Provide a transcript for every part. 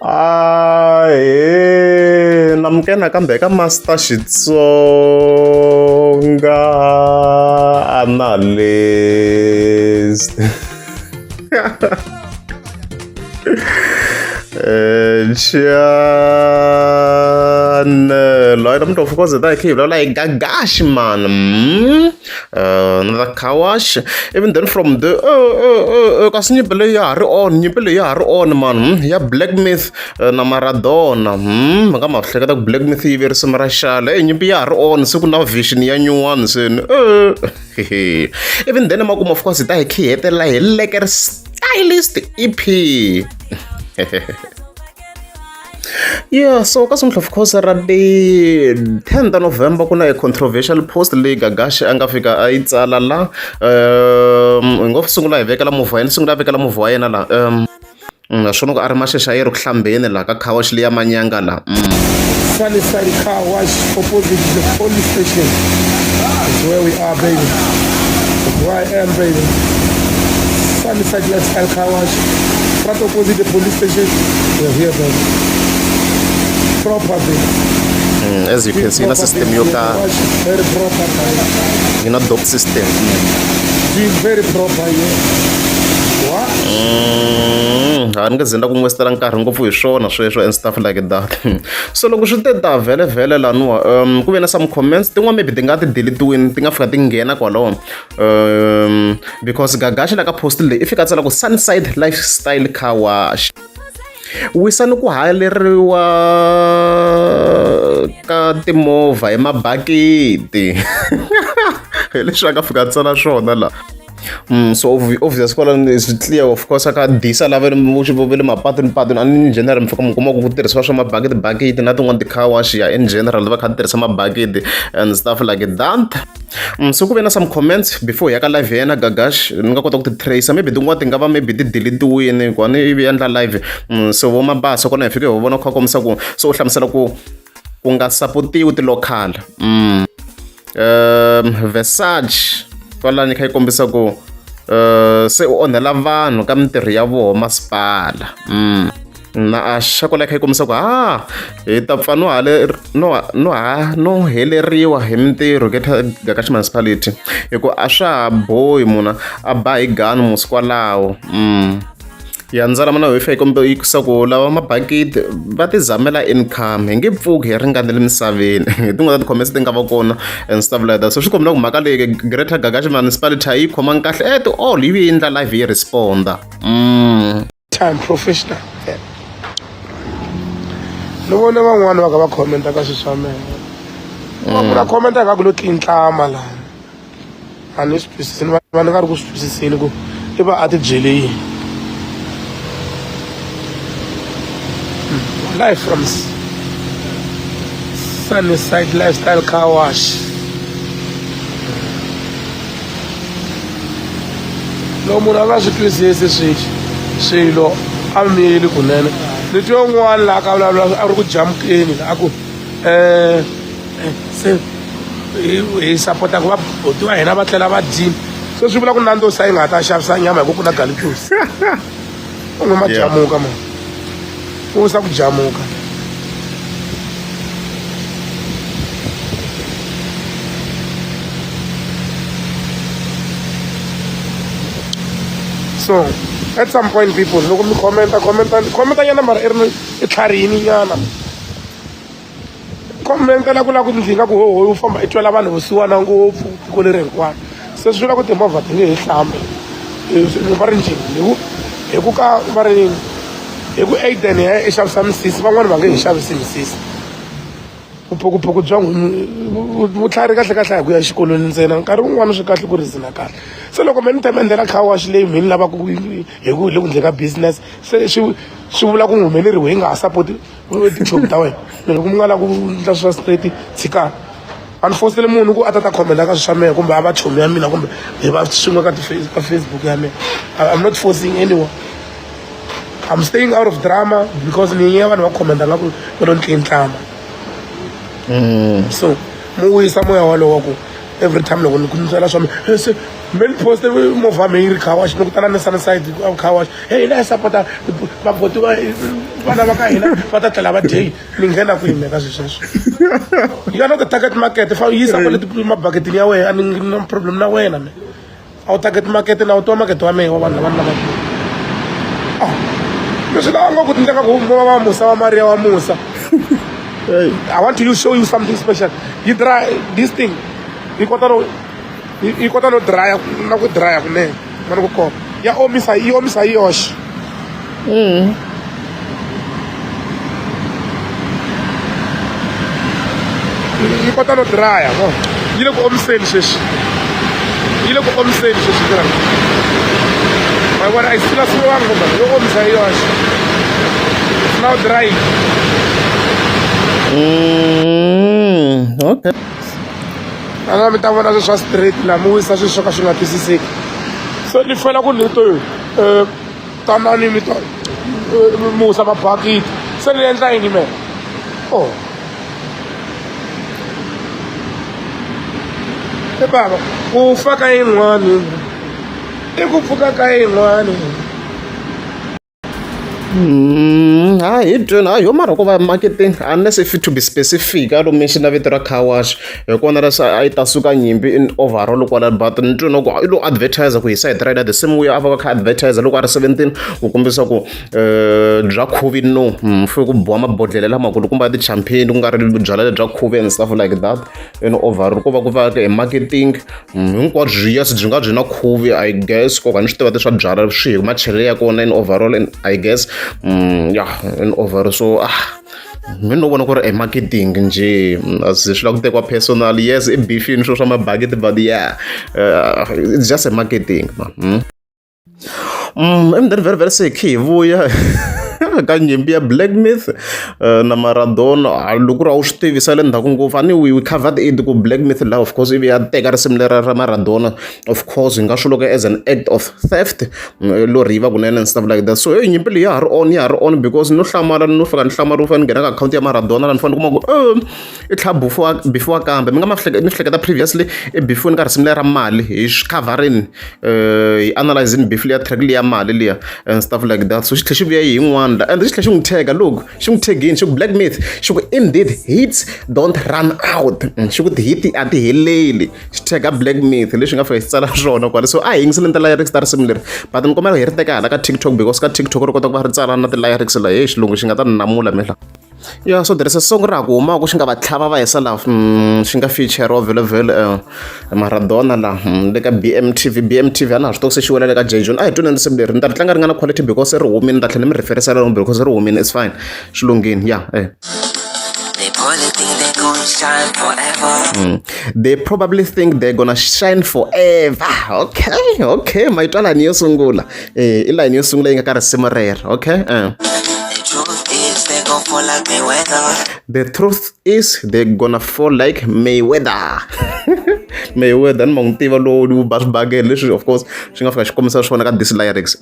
Ahee namukela nakambe eka Master Xitsonga Analyst channel hayi namuntlha of course hi ta hi kha hi vulavula hi Gagash man another car wash even then from the kasi nyimpi leyi ya ha ri on nyimpi leyi ya ha ri on man ya Black Myth na Maradona va nga ma hleketa ku Black Myth yi ve risimu ra xale e nyimpi ya ha ri on se ku na vision ya nyuwani se ni even then emakumu of course hi ta hi kha hi hetelela hi Lekker Stylist EP Yeah, so ka Sumhla of course ra ti 10 ta November ku na a controversial post leyi Gagashi a nga fika a yi tsala la hi ngo sungula hi vekela movha wa yena sungula a vekela movha wa yena la naswona ku a ri maxexa yi ri ku hlambeni la ka car wash leya manyanga la. Sunnyside Car Wash opposite the police station. That's where we are, baby. That's where I am, baby. Sunnyside Lifestyle Car Wash. Right opposite the police station. We're here, baby. Proper, baby. As you can see, na system yo ka Wash is very proper, baby. yi na dope system. Doing very proper, yeah. What? A ni nge ze ni la ku n'wi westela nkarhi ngopfu hi swona sweswo and stuff like that so loko swi te ta vhele vhele laniwa ku ve na some comments tin'wana maybe ti nga ti deletiwini ti nga fika ti nghena kwalaho because Gagashi la ka post leyi i fika a tsala ku Sunnyside Lifestyle Car Wash wisa ni ku haleriwa ka timovha hi mabakiti hi leswi a nga fika a tsala swona la. So obvious kwalano swi clear of course a kha a disa lava va le mapatwini patwini a ni in general mi fika mi kuma ku ku tirhisiwa swa mabakiti bakiti na tin'wani ti-car wash ya in general va kha ti tirhisa mabakiti and stuff like that. So ku ve na some comments before hi ya ka live ya yena Gagash ni nga kota ku ti tracer maybe tin'wana ti nga va maybe ti deletiwini hikuva ni ivi endla live so vo Mabasa kona hi fike hi vona kha kombisa ku so u hlamusela ku ku nga sapotiwi ti-local Versace kwalani yi kha yi kombisa ku se u onhela vanhu ka mintirho ya voho masipala na Asha kwala yi kha yi kombisa ku ha hi ta pfa no no no ha no heleriwa hi mintirho ka municipality hi ku a swa ha bohi munhu a ba hi gani musi kwalaho. Ya ndzalama na Wi-Fi yi kombisa ku lava mabakiti va ti zamela income hi nge pfuki hi ringanele misaveni hi tin'wana ta ti-comments ti nga va kona and stuff like that so swi kombela ku mhaka leyi Greater Gagashi Municipality a yi khomangi kahle at all yi vuye yi endla live yi respond-a. Time professional. Ni vone van'wani va kha va commenta ka swilo swa mehe. Va ku na commenta nga ku lo tlintlama laha. A ni swi twisisi ni va ni nga ri ku swi twisiseni ku i va a ti byele yini. Live from Sunnyside Lifestyle Car Wash. Loko munhu a nga swi twisisi swi swilo a miyeli kunene ni twe un'wana laha ka vulavula a ri ku jamukeni a ku um se hi sapota ku va buti va hina va tlela va dyini se swi vula ku Nando's yi nga ha ta xavisa nyama hi ku ku na galitosi u nga ma jamuka ma u sa ku jamuka. So at some point people loko mi commenta commenta commenta nyana mara i ri i tlharihini nyana comment la ku la ku ndzi nga ku hoho u famba i twela vanhu vusiwana ngopfu tiko leri hinkwaro se swi vula ku timovha ti nge he hlambi va ri njhani hi ku hi ku ka va ri hi ku Aiden ya i xavisa misisi van'wani va nge he xavisi misisi vuphukuphuku bya vutlhari kahle kahle hi ku ya exikolweni ntsena nkarhi wun'wani swi kahle ku reason kahle se loko me ni ta mi endlela car wash leyi mhini lavaka hi ku hi le ku endleni ka business se swi swi vula ku humeleriwe hi nga ha support tichomi ta wena me loko mi nga lavi ku endla swa straight tshikani a ni fosele munhu ku a ta ta commenta ka swilo swa mina kumbe a va chomi ya mina kumbe hi va swin'we ka ka Facebook ya mina I'm not forcing anyone I'm staying out of drama because ni ya vanhu va commenta nga ku va lo ntlintlama so mu wisa moya walowo wa ku every time loko ni ku ni byela swa mina se Me ni poste movha me yi ri car wash ni ku tana ni Sunnyside car wash. Hey hina hi sapota vaboti va vana va ka hina va ta tlela va dye ni nghena kwihi me ka swilo sweswo. You are not the target market. Fa yisa kwale mabaketini ya wena a ni na problem na wena me. A wu target market na wu tiva market wa mehe wa vanhu lava ni lavaka. Ah, leswi lava nga ku tindleka ku va va musa wa Maria wa musa. Hey. I want to show you something special. You dry this thing. Yi kota no yi kota no draya na ku draya kunene mani ku koma ya omisa yi omisa yi yoxe. Yi kota no draya vo yi le ku omiseni sweswi yi le ku omiseni sweswi ndlela ma yi vona a yi sulasuliwanga ngopfu yo omisa yi yoxe. It's now drying. Okay. Ana mi ta vona swilo swa straight laha mi wisa swilo swo ka swi nga twisiseki se ni fela ku ni to tanani mi ta mi wisa mabakiti se ni endla yini me oh e baba ku fa ka yin'wani i ku pfuka ka yin'wani. Hayi hi twini hayi ho mara ko va marketing unless if to be specific a lo mention vito ra car wash hi kona leswi a yi ta suka nyimpi in overall kwala but ni twi na ku i lo advertise ku hi side ra yena the same way a va kha advertise loko a ri 17 ku kombisa ku bya khuvi no mfe ku biwa mabodhlele lamakulukumba ya ti-champagne ku nga ri byalwa lebya khuvi and stuff like that in overall ko va ku va hi marketing hinkwabyo yes byi nga byi na khuvi I guess ko ni swi tiva leswa byalwa swi hi machelelo ya kona in overall and I guess ya in overall so ah mi no vona ku ri e marketing njhe a swi lava ku tekiwa personal yes i beef-ini swilo swa mabakiti but yeah it's just a marketing man. Emudeni vhele vhele se hi khe hi vuya ka nyimpi ya Black Myth na Maradona loko ku ri a wu swi tivi swa le ndzhaku ngopfu a ni we covered it ku Black Myth la of course ivi ya teka risimu lera ra Maradona of course hi nga swi loko as an act of theft lo ri yiva kunene and stuff like that so heyi nyimpi leyi ya ha ri on ya ha ri on because no hlamala no fika ni hlamala u fanele ni nghena ka akhawunti ya Maradona la ni fanele ni kuma ku i tlha bifiwa kambe mi nga ma ni hleketa previously i bifiwini ka risimu leri ra mali hi swi khavharini hi analyzini beef liya track liya mali liya and stuff like that so xi tlhe xi vuya hi yin'wana la and xi tlhe xi n'wi tag look xi n'wi tagini xi ku Black Myth xi ku indeed hits don't run out xi ku ti-hit a ti heleli xi tag Black Myth leswi nga fika xi tsala swona kwale so a hi yingiseli ti-lyrics ta risimu leri but ni kombela hi ri teka hala ka TikTok because ka TikTok ri kota ku va ri tsala na ti-lyrics la he xilungu xi nga ta ni namula mina la. Ya so there is a song ra ha ku humaka xi nga va tlhava va hisa laha xi nga feature-riwa vhele vhele Maradona la le ka B_M_T_V B_M_T_V a na ha swi tivi se xi wela le ka J John a hi twaneni risimu leri ni ta ri tlanga ri nga na quality because ri humile ni ta tlhela ni mi refer-isela rona because ri humile it's fine swi lunghile ya . They probably think they gonna shine forever. They probably think they're gonna shine forever. Okay, okay. Ma yi twa layini yo sungula. I layini yo sungula yi nga ka risimu rero. Okay. The truth is they gon' fall like Mayweather. The truth is they're gonna fall like Mayweather. Mayweather ni ma n'wi tiva lowu wu ba swibakele leswi of course swi nga fika xi kombisa swona ka this lyrics.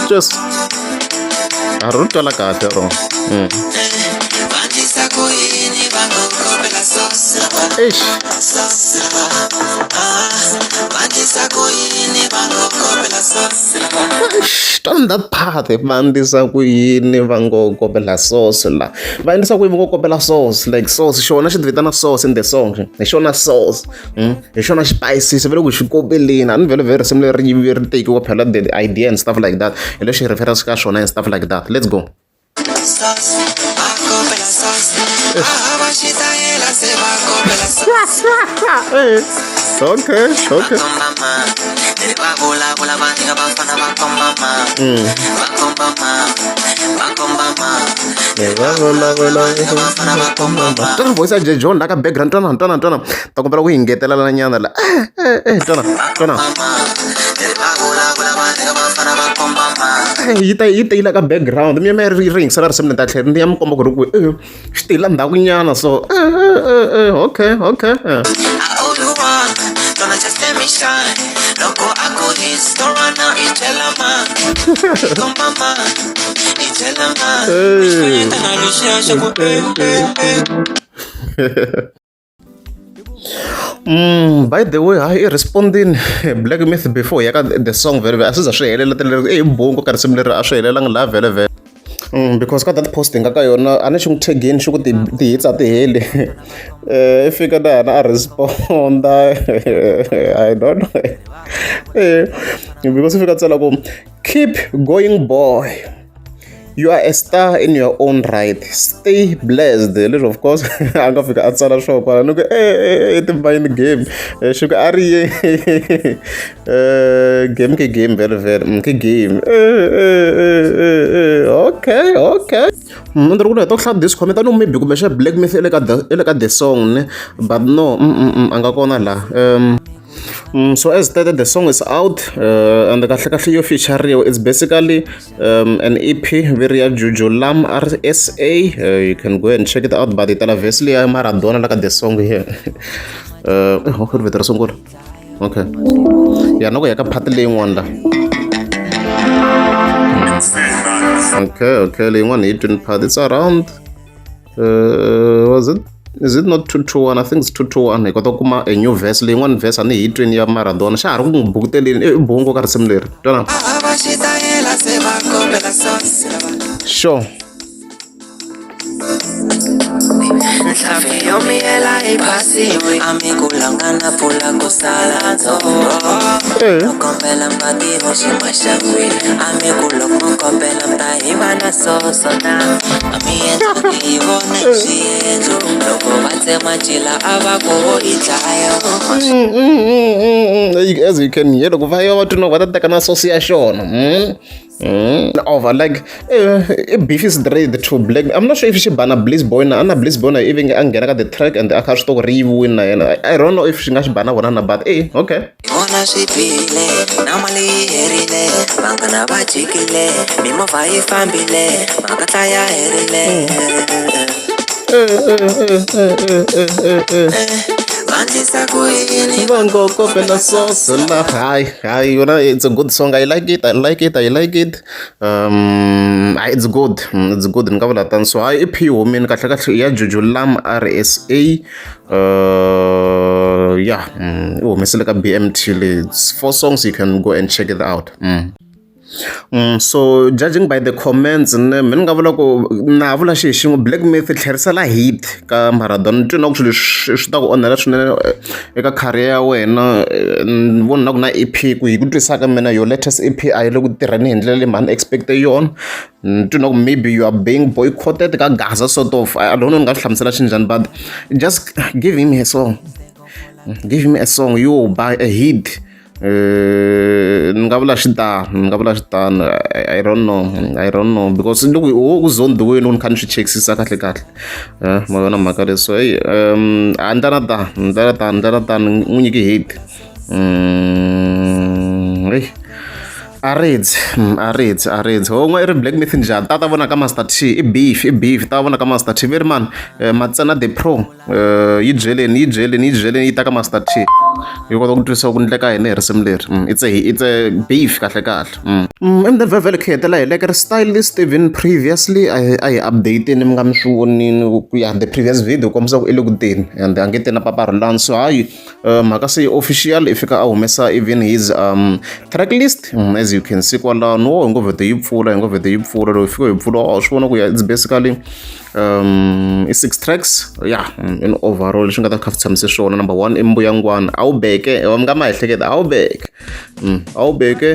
Just a ri twala kahle ro. Va ku yini va ngo kombela sauce Eish. sauce Va ndlisa ku yini va ngo kombela sauce Eish, twana that part va endlisa ku yini va ngo kombela sauce la va endlisa ku yini va ngo kombela sauce like sauce xona xi ti vitana sauce in the song hi xona sauce hi xona xipayisisi va le ku xi kombeleni a ni vhele vhele risimu leri ri ri tekiwa phela the idea and stuff like that hi leswi reference ka swona and stuff like that let's go sauce Va kombela sauce Ah va xitayela se va kombela sauce okay okay Komba Va vulavula va nyika vafana va komba ma Va komba ma Va komba ma Va vulavula vafana va komba ma twana voice ya J John la ka background twana twana twana ta kombela ku yi ngetelela nyana la twana twana Va vulavula va nyika vafana va komba ma yi ta yi teyila ka background mi ya mi ri yingisela risimu ni ta tlhela ni ya mi komba ku ri ku xi teyila ndzhaku nyana so okay okay I owe you one, don't just let me shine. Loko a ku hits, don't run out, i tell ma. Komba ma, i tell ma. Hey. Lexiya xa ku eh, eh, eh. By the way, hayi i respondini Black Myth before ya ka the song vhele vhele a swi za swi helela i bungu ka risimu leri a swi helelangi laha vhele vhele. Because ka that post hi nga ka yona a ni xi n'wi tag-ini xi ku ti-hits a ti heli i fika na yena a responda I don't know because i fika a tsala ku keep going boy. You are a star in your own right. Stay blessed. Leswi of course a nga fika a tsala swona kwala ni ku e ti-mind game xi ku a ri ye game ke game vhele vhele ke game okay okay ni ri ku heta ku hlaya this comment a ni maybe kumbe xa Black Myth i le ka i le ka the song ne but no a nga kona laha. So as stated, the song is out and kahle kahle yo feature-riwa. It's basically an EP veri ya Juju Lam RSA. You can go and check it out, but yi tala verse liya Maradona la ka the song here. Okay, vito ra sungula. Okay. Ya na ku ya ka part leyin'wana la. Okay, okay, leyin'wana hi twin part. It's around was it is it not 221? I think it's 221. Hi kota ku kuma a new verse leyin'wana verse a ni hi twini ya Maradona xa ha ri ku n'wi bukuteleni i bungu ka risimu leri twana sure. Nhlampfi yo miyela yi phasiwe a mi ku langana pfula ku sala ntsongo Eh. mo kombela mati hoxi maxangwini a mi ku loko mo kombela mi ta hi va na soso na a mi endla hi vona swiendlo loko va tsema ncila a va ku ho yi dlaya. As you can hear, loko va ya va twa va ta teka na sosi ya xona. Over like beef is straight to Black. I'm not sure if xi bana Bliss Boy na ana Bliss Boy na even a nghena ka the track and a kha swi tiva ku ri yiviwini na yena. I don't know if xi nga xi bana vona na but okay. Vona swi bihile na mali yi herile vanghana va jikile mimovha yi fambile makatla ya herile va ndlisa ku yini. Vangoko pela sauce la hayi hayi yona it's a good song. I like it, I like it, I like it. Hayi, it's good. It's good ni nga vula tani so hayi EP humini kahle kahle ya Juju Lam RSA yeah i humesile ka BMT leyi. It's four songs, you can go and check it out. So judging by the comments ne mi ni nga vula ku na vula xi xin'we Black Myth tlherisela hit ka Maradona ni twi na ku swilo leswi swi ta ku onhela swinene eka career ya wena ni vona na ku na EP ku hi ku twisisa ka mina your latest EP a yi le ku tirheni hi ndlela leyi mhani expect yona ni twi na ku maybe you are being boycotted ka Gaza sort of I don't know ni nga swi hlamusela xinjhani but just give him a song, give him a song you buy a hit. Ni nga vula xitano ni nga vula xitano I don't know, I don't know because loko wo ku zondiweni ni kha ni swi chekisisa kahle kahle ma vona mhaka leswi so hey a ndlela ta ndlela ta ndlela ta ni n'wi nyiki hit hey a ridzi a ridzi a ridzi ho i ri Black Myth njhani ta ta vona ka Master T i beef i beef ta vona ka Master T veri mani Matsena the Pro yi byeleni yi byeleni yi byeleni yi ta ka Master T yi kota ku twisisa ku ndleka yini hi risimu leri it's a beef kahle kahle. And then vhele khe hetela hi leke ri stylist even previously a hi update-ini mi nga mi swi vonini ku ya the previous video kombisa ku i le ku teni and a nge teni na Papa Rhulani so hayi mhaka se official i fika a humesa even his track list as you can see kwalano wo hi ngo vhete yi pfula hi ngo vhete yi pfula loko fika hi pfula wa swi vona ku ya it's basically i six tracks yeah in overall leswi nga ta kha swi tshamise swona number one i mbuyangwana a wu beke mi nga ma ehleketa a wu beke a wu beke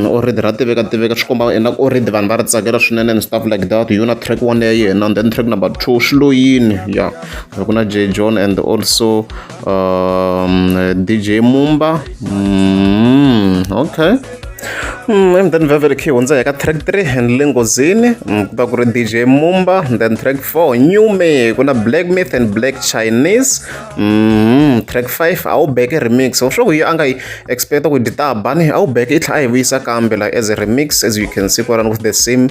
already ra tiveka tiveka swi komba ina already vanhu va ri tsakela swinene and stuff like that hi yona track one ya yena and then track number two swi lo yini yeah ku na J John and also DJ Mumba okay. And then vhevhele khe hundza hi ka track 3 and le nghozini ku ta ku ri DJ Mumba and then track 4 New Me ku na Black Myth and Black Chinese track 5 a wu beke remix swo ku yi a nga yi expecta ku dyi ta bani a wu beke i tlhela a yi vuyisa kambe like as a remix as you can see kwalano with the same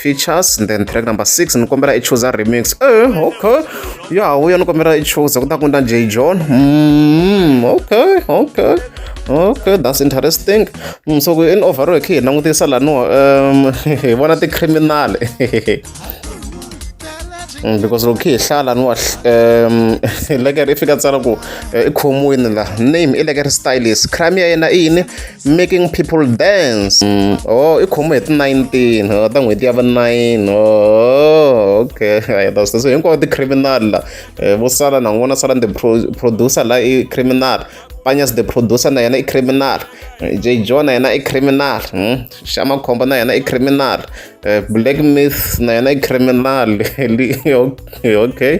features and then track number 6 ni kombela i choose a remix okay ya wuya ni kombela i choose ku ta ku na J John okay, that's interesting. So in overall hi khe hi langutisa laniwa hi vona ti-criminal. Because loko khe hi hlaya laniwa lekere i fika tsala ku i khomiwini la name i lekere stylist crime ya yena i yini making people dance. Oh, i khomiwe hi ti-19 oh, ta n'hweti ya va 9. Oh, okay, so hinkwawo ti-criminal la vo sala na n'wana sala the producer la i criminal. Panyas the producer na yena i criminal. J John na yena i criminal. Xamakhomba na yena i criminal. Black Myth na yena i criminal. Okay,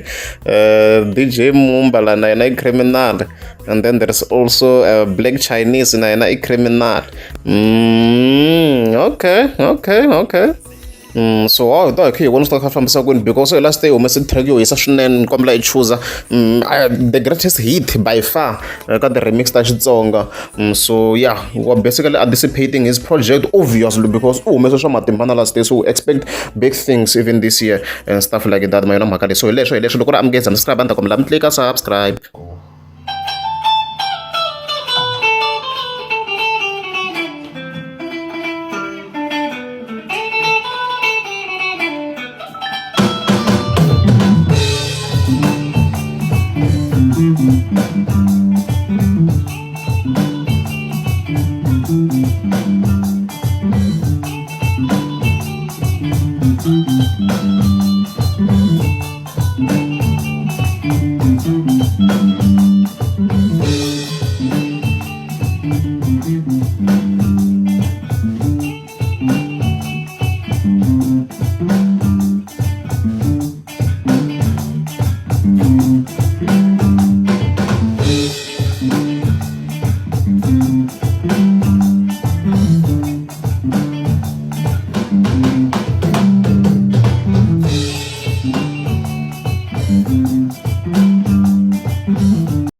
DJ Mumbala na yena i criminal. And then there's also Black Chinese na yena i criminal. Okay. So wow, hi ta hi kha hi vona swi ta kha fambisa kwini because hi last day humese track yo hisa swinene ni kombela i chooser the greatest hit by far ka ti-remix ta Xitsonga. So yeah, we are basically anticipating his project, obviously, because u humese swa matimba na last day, so we expect big things even this year and stuff like that. Ma yona mhaka leyi, so hi leswo loko ri amukeza subscribe a ni ta kombela mi tlika subscribe.